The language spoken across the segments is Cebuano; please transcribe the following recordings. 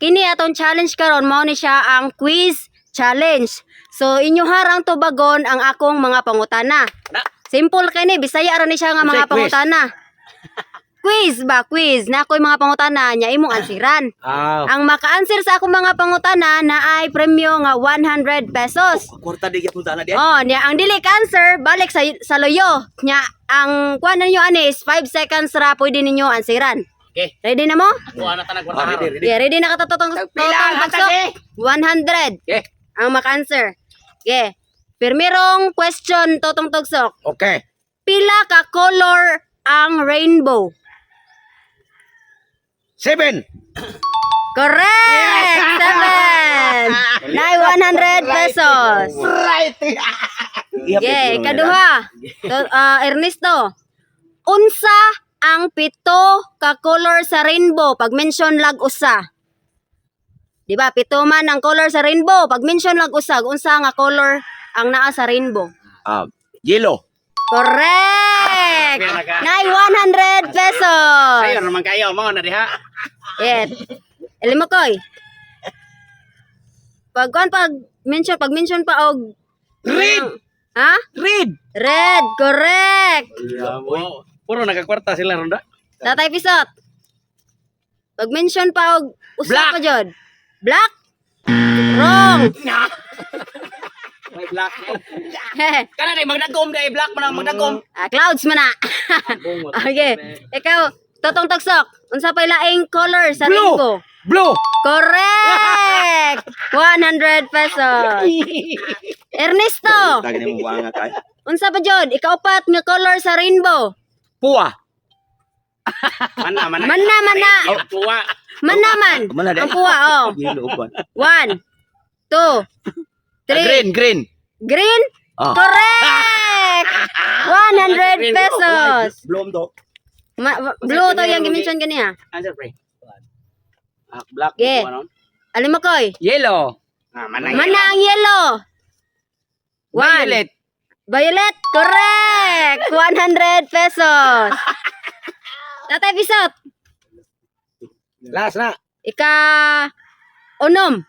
Kini atong challenge karon, mao ni siya ang quiz challenge. So inyo harang tubagon ang akong mga pangutana. Na. Simple kay ni, Bisaya ra ni siya nga mga Unsay quiz? pangutana. Quiz ba, quiz. Na ako'y mga pangutana niya imong ansiran. Ah, Ang maka-answer sa akong mga pangutana na ay premyo nga 100 pesos. Kwarta di gyapon sana di. Oh, niya ang dili ka-answer balik sa loyo. Nya ang kuan ninyo ani is 5 seconds ra pwede ninyo ansiran. Okay. Ready na mo? Kuha na tanag kwarta. Ready, ready. Yeah, ready na ka totong Pila totong 100 Okay. ang maka-answer. Okay. Pirmirong question, Totong Tugsok. Okay. Pila ka color ang rainbow? 7. Correct! 7! Nay 100 pesos. Right. Yeah, ikaduha. To, Ernesto. Unsa ang pito ka color sa rainbow pag mention lag usa? Di ba? Pito man ang color sa rainbow. Pag mention lag usa, unsa nga color ang naa sa rainbow? Ah, yellow. Correct! Nay 100 pesos. Sayo naman kayo mo na diha. Yeah. Elimokoy. Pag kuan pag mention pa og Red. Ha? Red. Red, correct. Wow. Puro nagakwarta sila ronda. Tatay Pisot. Pag mention pa og usa Black. pa jud. Black? Wrong. May black. Kana day magdagom day, black man ang magdagom. Ah, clouds man na. Okay. Ikaw, Totong Tagsok, unsa pay laing color sa Blue. rainbow? Blue. Correct! 100 pesos. Ernesto, Tagi mo buanga kay. unsa pa jud? Ikaupat nga color sa rainbow. Puwa. Mana mana. Mana mana. Puwa. Mana man. Mana day. Ang puwa, oh. Yellow uban. 1, 2, 3. Green, green. Green? Ah. Correct! 100 pesos. Blue do. Blue to yung gimension kaniya. Answer pre. Ah, black. Okay. Alimokoy. Yellow. Ah, mana. Mana ang yellow? 1. Violet. Violet? Correct! 100 pesos. Tatay Pisot, Last na. ika unom.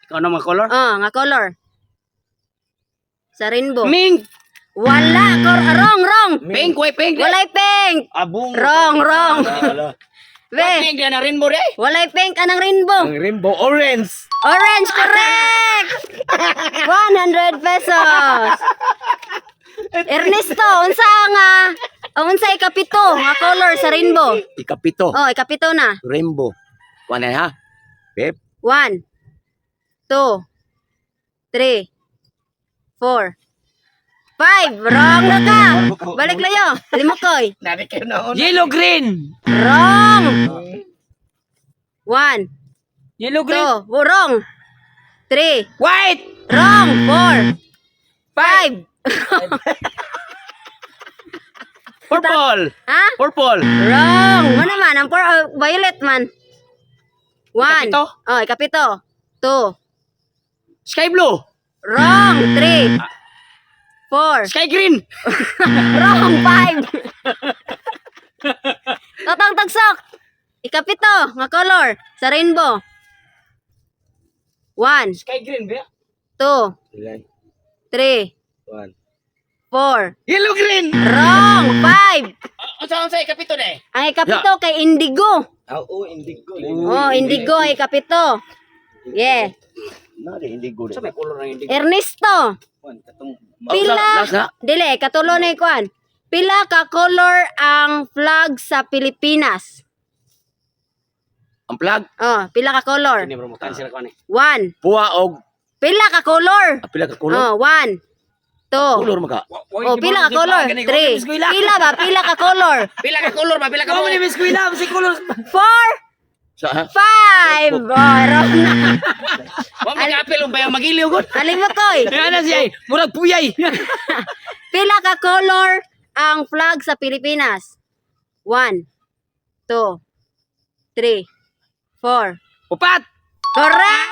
Ikaw na mga color? Oh, nga color. Sa rainbow. Mink. Wala. Wrong, wrong. Pink, way pink. Walay pink. Abong. Wrong, wrong. Wala. Be, Pink na rainbow day. walay pink anang rainbow. Ang rainbow orange. Orange, correct! 100 pesos. Ernesto, unsa nga unsa ikapito nga color sa rainbow? Ikapito. Oh, ikapito na. Rainbow. Kuha na ha. Pep. 1, 2, 3, 4, 5. Wrong na ka. Balik layo. Limukoy. Yellow green. Wrong. 1, Yellow 2, wrong. 3, White. wrong. 4, 5. Purple. Ha? Purple. Wrong. Mana man? Ang four, oh, violet man. 1. Ikapito? Oh, ikapito. 2. Sky blue. Wrong. 3. 4. Sky green. Wrong. 5. Totong Tagsok. Ikapito nga color sa rainbow. 1, Sky green ba? 2, 3, 1. 4. Yellow green. Wrong. 5. Unsa unsa ikapito day? Ang ikapito kay indigo. Oo, indigo. Oh, indigo ang ikapito. Yeah. Na indigo. Sa may color ng indigo. Ernesto. Pila. Last na. Dili, katulo na ikuan. Pila ka color ang flag sa Pilipinas? Ang flag. Oh, pila ka color? Ini bro, cancel ko ni. 1. Puwa og Pila ka color? pila ka color. Oh, 1, 2. Color maka. Oh, pila ka color? 3. Pila ba? Pila ka color? Pila ka color ba? Pila ka color. Miss Kuila, si color. 4, Sa ha? 5. Oh, wrong na. Wa may kaapil umbay ang magiliw gud. Alimokoy. Ana siya, murag puyay. Pila ka color ang flag sa Pilipinas? 1, 2, 3, 4. Upat. Correct!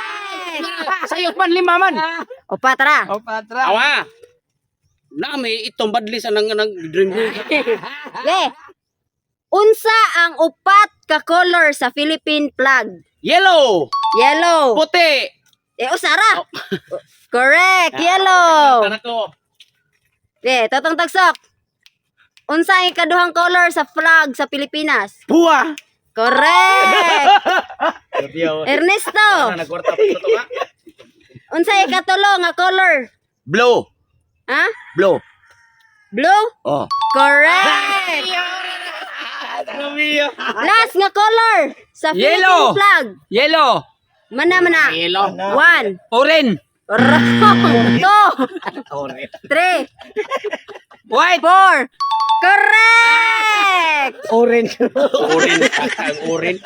Sayot man lima man. Upat ra. Upat ra. Awa. Na may itong badli sa nang nang dream. Ge. Unsa ang upat ka color sa Philippine flag? Yellow. Yellow. Puti. Eh, usa ra. Correct, yellow. Tanak ko. Eh, Totong Tagsok. Unsa ang ikaduhang color sa flag sa Pilipinas? Pua. Correct. Ernesto, Nagkwarta pa to ka. unsa ang ikatulo nga color? Blue. Ha? Blue. Blue? Oh. Correct. Last nga color sa Philippine Yellow. flag. Yellow. Mana mana. Yellow. One. Orange. Wrong. Two. Three. White. Four. Correct! Orange. Orange. Orange.